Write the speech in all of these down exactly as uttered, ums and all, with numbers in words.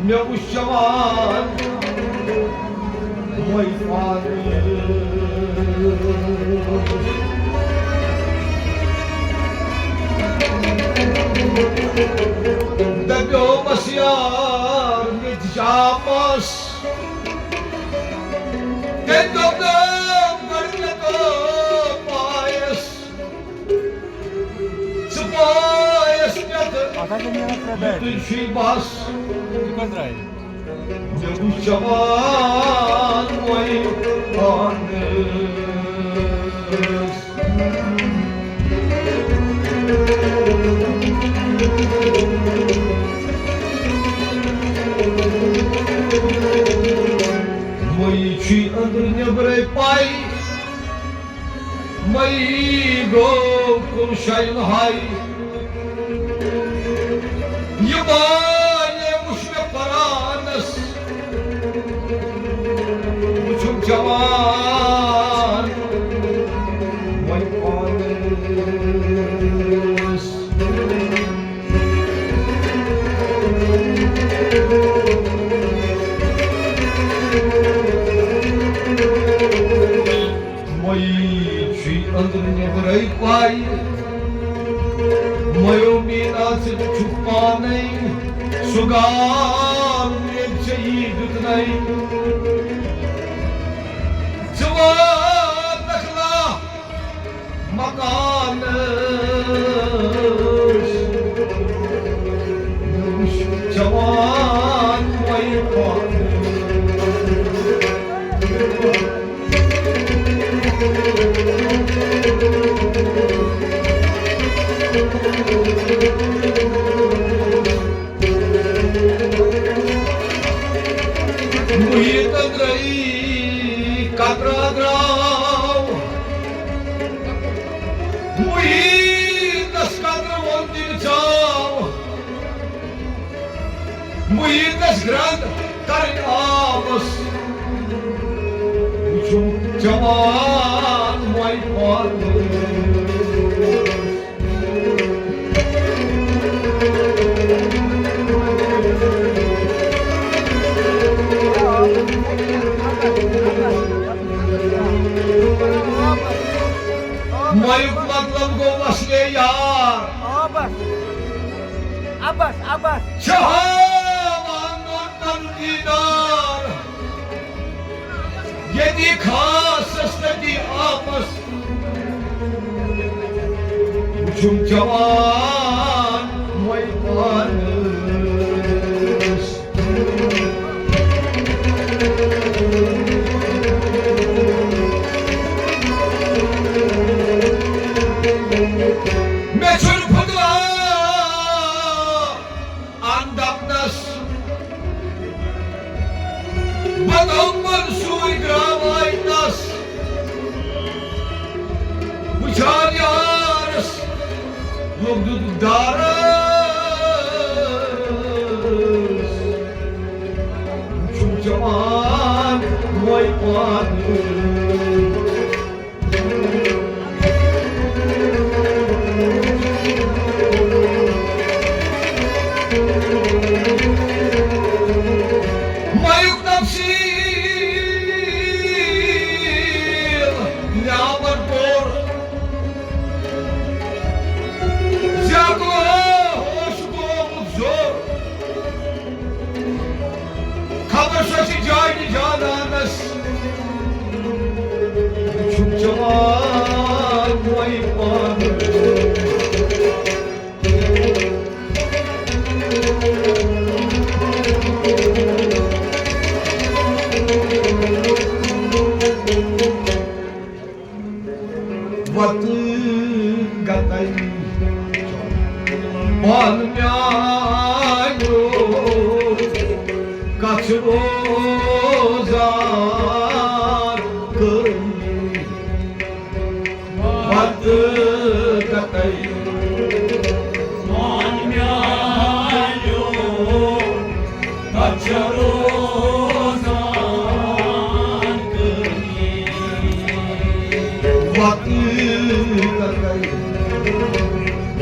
مےٚ وُچھ جوان وۄنۍ پانہٕ۔ دَپیومَس یار مےٚ تہِ چھِ آمَس۔ تٔمۍ دوٚپ نہٕ گۄڈٕ مےٚ دوٚپ پایَس۔ ژٕ پایَس پٮ۪ٹھ اَتھ ہا چھِ نیران ترٛےٚ دارِ۔ یُتُے چھُے بَس۔ یہِ کۄس درٛاے؟ مےٚ وُچھ جوان وۄنۍ پانَس۔ وۄنۍ چھُے أنٛدرٕ نیٚبرَے پَے۔ مئی گوٚو کُن شاین ہاے۔ یہِ مانے وُچھ مےٚ پرانس۔ وُچھُم جوان وۄنۍ پانس۔ مئی چھُے أنٛدرٕ نیٚبرَے پَے۔ مَیو میٖنا ژٕ چھُکھ پانَے سُہ گام ییٚلہِ ژےٚ یی دیُتنَے۔ ژٕ واتکھ نا مکانس۔ مےٚ وُچھ جوان وۄنۍ پانس۔ محیط أنٛدرَے قطرٕ درٛاو۔ محیطس قطرٕ ووٚن تٔمۍ ژاو۔ محیطس گرٛنٛد کرٕنۍ آبس۔ وُچھُم جوان وۄنۍ پانہٕ۔ مَیُک مطلب گوٚو وصلے یار۔ عبس، عبس۔ چھِ ہاوان نوٚن نوٚن دیٖدار۔ ییٚتی خاصس تٔتی آپس۔ وُچھُم جوان وۄنۍ پانس۔ مےٚ چھُنہٕ پھُٹران دپنس، بہٕ گوٚو منصوٗر گرٛاوٲے تس۔ وُچھان یارس لوٚگ دیُت دارس۔ وُچھُم جوان وۄنۍ پانہٕ۔ مَیُک تفصیٖل نیامن کوٚر، زیادٕ اوس گوٚمُت زوٚر۔ خبر سۄ چھِ جانہِ جانانس۔ چھُم جوان وۄنۍ پانہٕ۔ وتہٕ گتَے پان میٛانیو کتھ روزان کٔرۍ۔ وتہٕ گتَے پان میٛانیو کتھ روزان کٔرۍ۔ وتہٕ گتَے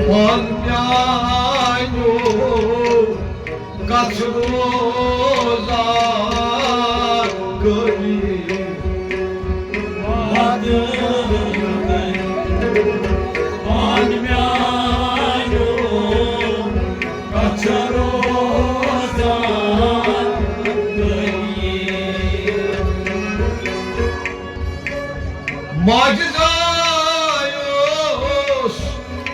پان میٛانیو کتھ روزان معجزہ اوس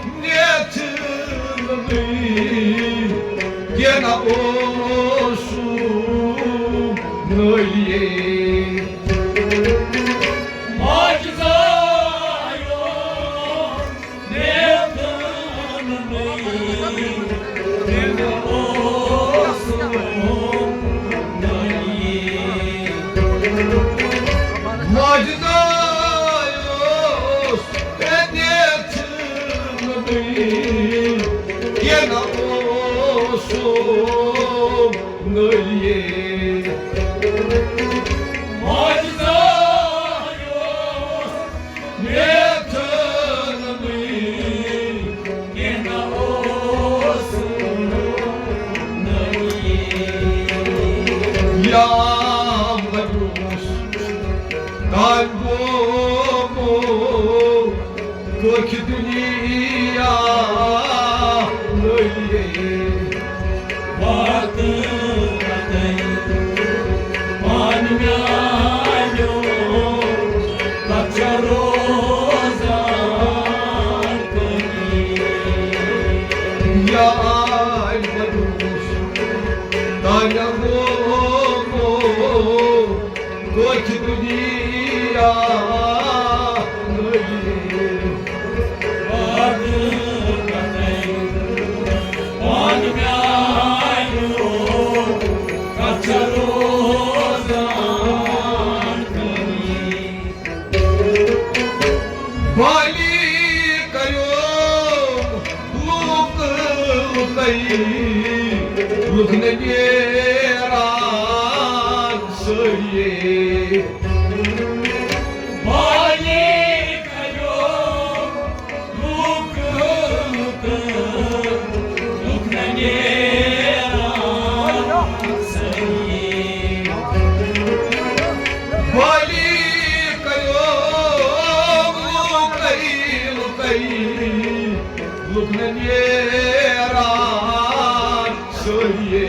نیتھنٕے، کینٛہہ نہ اوسُم نٲلیے۔ معجزہ اوس نیتھنٕے، کینٛہہ نہ اوسُم نٲلیے۔ معجزہ اوس نیتھنٕے، کینٛہہ نہ اوسُم نٲلیے۔ معجزہ اوس نیتھنٕے، کینٛہہ نہ اوسُم نٲلیے۔ یا مجوس، کامہِ گوٚمُت، دوکھِ دُنیا نٲلیے۔ وعدٕ کَتَے پانہٕ میٛانیو، کَتھ چھےٚ روزان کٲنی؟ یا آے مجوس، کامہِ گوٚمُت، دوکھِ دُنیا نٲلیے۔ وعدٕ کَتَے پانہٕ میٛانیو، کَتھ چھےٚ روزان کٲنی؟ بالی کریوم لوٗکہٕ لوٗکَے، لوٗکھ نہ نیران سٲری۔ بالی کریوم لوٗکہٕ لوٗکَے، لوٗکھ نہ نیران سٲری۔ بالی کریوم لوٗکَے لوٗکَے، لوٗکھ نہ نیران سٲری۔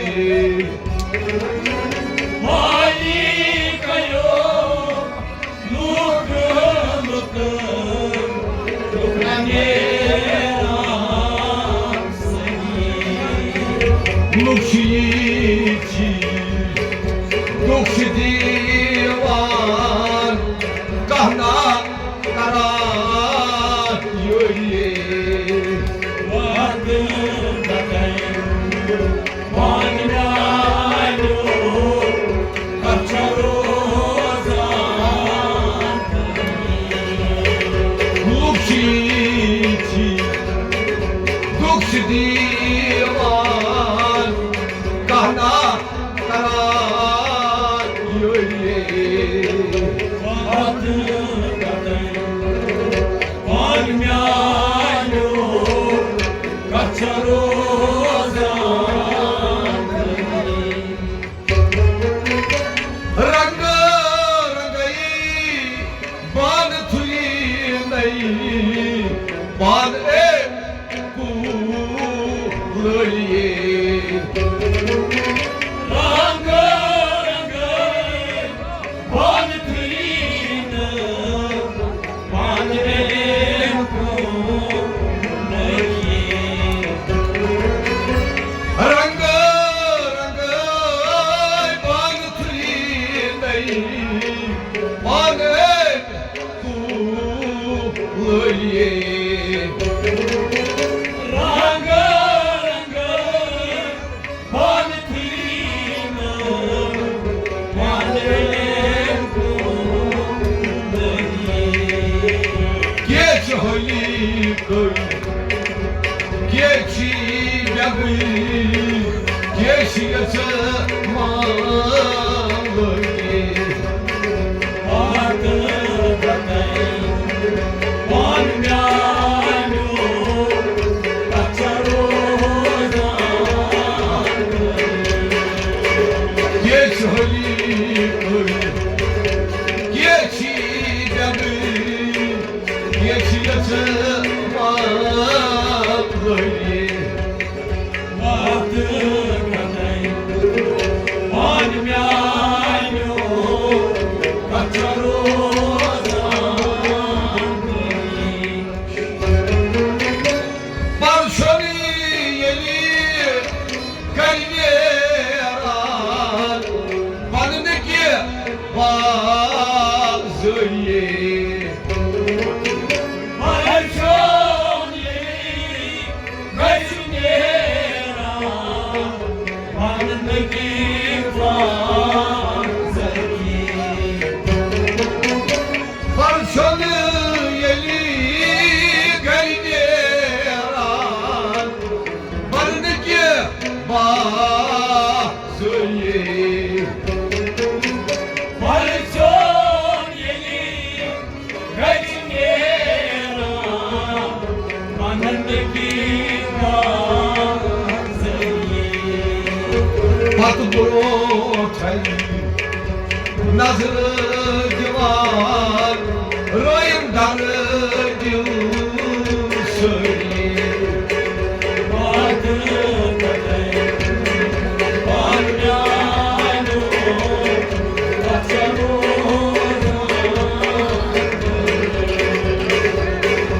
بالی کریوم لوٗکہٕ لوٗکَے، لوٗکھ نہ نیران سٲری۔ لوٗکھ چھِ یِتھی، لوٗکھ چھِ دیوان، کانٛہہ نہ کران یٲری۔ وعدٕ کَتَے پانہٕ میٛانیو، کَتھ چھےٚ روزان؟ لوٗکھ چھِ یِتھی، لوٗکھ چھِ دیوان، کانٛہہ نہ کران یٲری۔ وعدٕ کَتَے پانہٕ میٛانیو، کَتھ چھےٚ روزان؟ رنٛگہٕ رنٛگَے بانہٕ تھُلہِ نَے، بانہٕ اے کوٗلٲلیے۔ رنٛگ رنٛگے بانہٕ تھُلہِ نَے، بانہٕ اے کوٗلٲلیے۔ رنٛگ رنٛگے بانہٕ تھُلہِ نَے، بانہٕ اے کوٗلٲلیے۔ رنٛگ رنٛگے بانہٕ تھُلہِ نَے، بانہٕ اے کوٗلٲلیے۔ کیٛاہ چھِ ہولی کٔر، کیٛاہ چھِ بٮ۪گٕے، کیٛاہ چھِ یَژھان مالٕے؟ وعدٕ کَتَے پانہٕ میٛانیو، کَتھ چھےٚ روزان؟ کیٛاہ چھِ ہولی کٔر، کیٛاہ چھِ بٮ۪گٕے، کیٛاہ چھِ یَژھان مالٕے؟ وعدٕ کَتَے پانہٕ زندگی فانزگی۔ پرچھن ییٚلہِ گرِ نیران، پرنٕکہِ باسٲیی۔ پرچھن ییٚلہِ گرِ نیران، پنن کی بازی۔ پتہٕ برونٛٹھے نظر دِوان، رٲیِم در دِل سٲری۔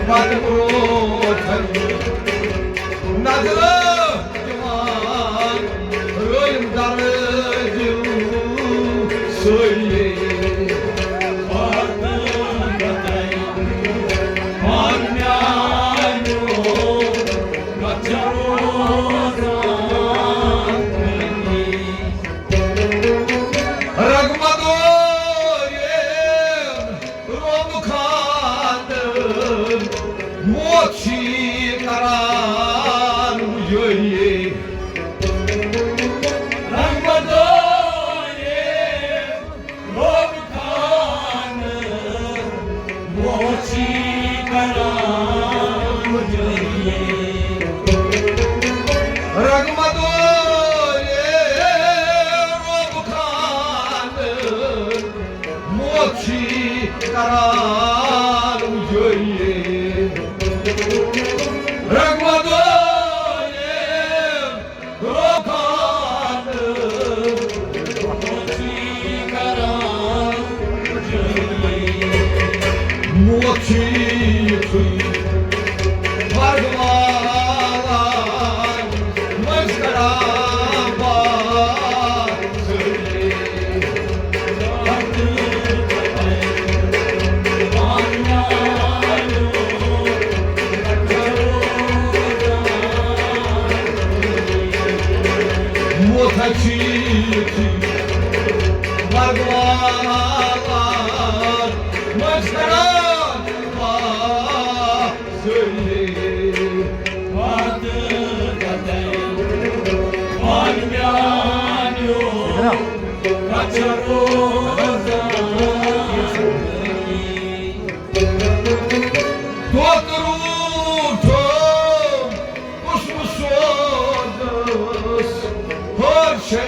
پتہٕ برونٛٹھے نظر دِوان، رٲیِم در دِل سٲری۔ پتہٕ برونٛٹھے رگمدورِ روب خانہٕ، موت چھی کران یٲری۔ رگمدورِ روب خانہٕ، موت چھی کران یٲری۔ رگمدورِ روب خانہٕ، موت چھی کران یٲری۔ رگمدورِ روب خانہٕ، موت چھی کران یٲری۔ موت چھی یُتھُے مرگ والان، مٔنٛزۍ کڑان باسٲیی۔ موت چھی یُتھُے مرگ والان، مٔنٛزۍ کڑان باسٲیی۔ پتہٕ کتھے پان میانیو کچھ روزان۔ دۄد روٗدُم قُسمہٕ سوزُس، ہٲر چھے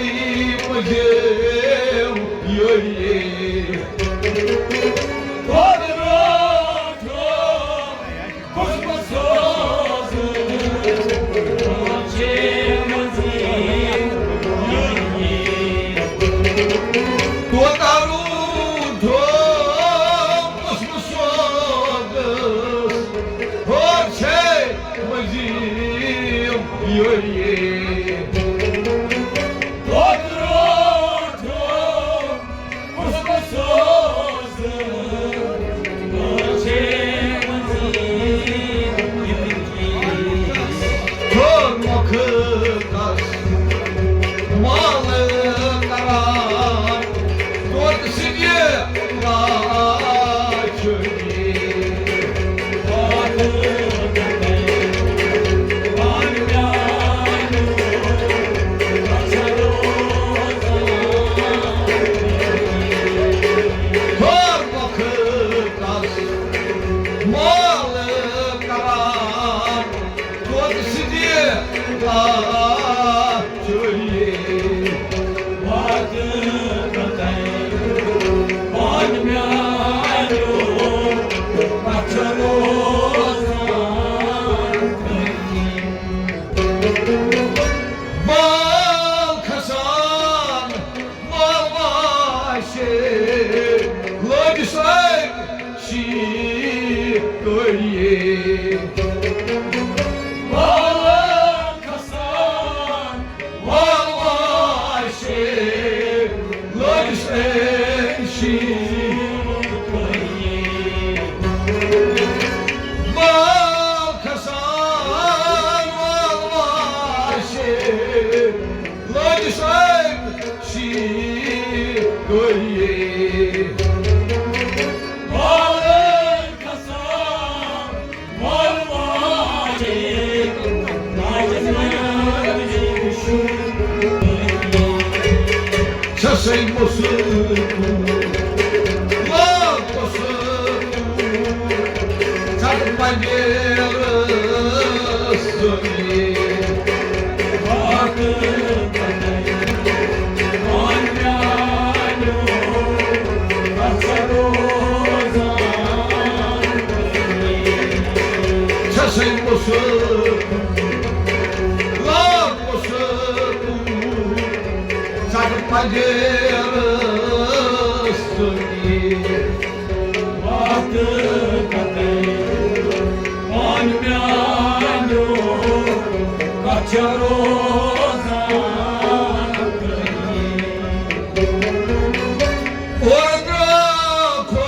مٔنٛزِم یٲری۔ دۄد روٗدُم قُسمہٕ سوزُس، ہٲر چھے مٔنٛزِم یٲری۔ کوتاہ روٗدُم قُسمہٕ سوزُس، ہٲر چھے مٔنٛزِم یٲری۔ دۄد روٗدُم قُسمہٕ سوزُس، گٔیے۔ چھسے مسلمان، لا مسلمان، ژٹ پنجیرس زمین۔ چھسے مسلمان، لا مسلمان، ژٹ پنجیرس زمین۔ وقت کتے پان میانیو کچھ روزان کری۔ اور گراکھو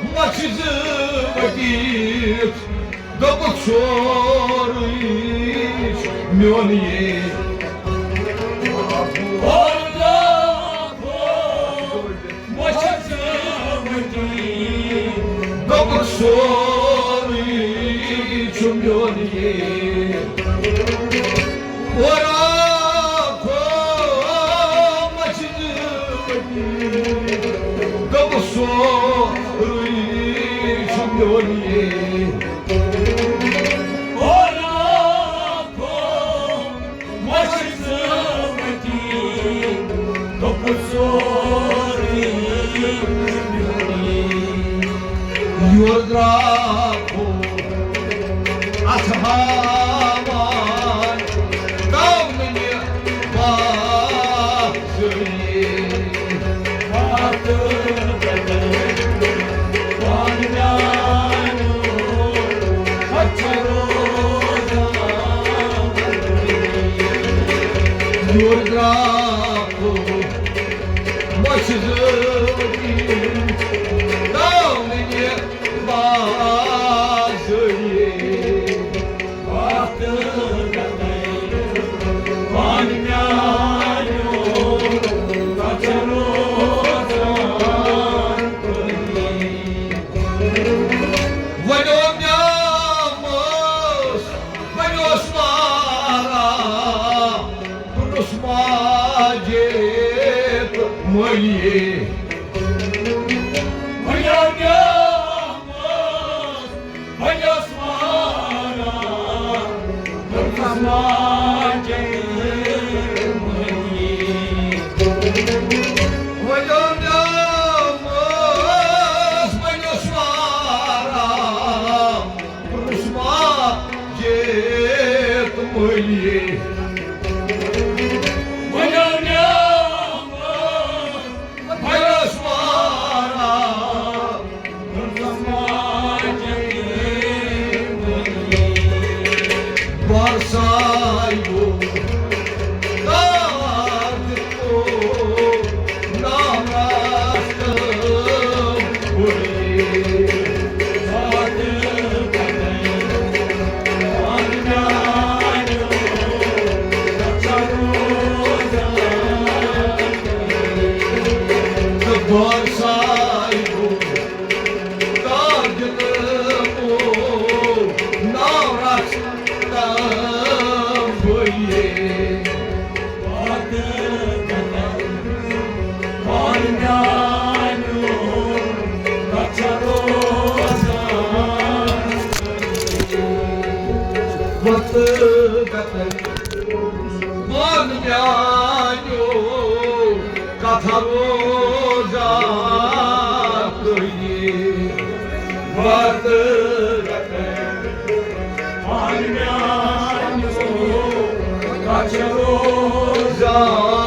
مچھ زٕ ؤٹِتھ، دوٚپُکھ سورُے چھُ میونٕے۔ اور گراکھو مچھ زٕ ؤٹِتھ، دوٚپُکھ سورُے چھُ میونٕے۔ اور گراکھو مچھ زٕ ؤٹِتھ، دوٚپُکھ سورُے چھُ میونٕے۔ اور گراکھو مچھ زٕ ؤٹِتھ، دوٚپُکھ سورُے چھُ میونٕے۔ یور گراکھو اتھ ہاوان، گوٚو نہٕ مےٚ باسٲنی۔ یور گراکھو مچھ زٕ ؤٹِتھ، گوٚو نہٕ مےٚ باسٲنی۔ وقت کتے پان میانیو کچھ روزان کری۔ ونیو مےٚ مس، ونیوس مارا، پرُس ماجے تہٕ مٲلِیے۔ ونیو مےٚ مس، ونیوس مارا، پرُس ماجے تہٕ مٲلِیے۔ ونیو مےٚ مس، ونیوس مارا، پرُس ماجے تہٕ مٲلِیے۔ ونیو مےٚ مس، ونیوس مارا، پرُس ماجے تہٕ مٲلِیے۔ بار سایو دار دِتو نام راستہٕ۔ وقت کتے پان میانیو کتھ روزان کری۔ وقت کتے پان میانیو کتھ روزان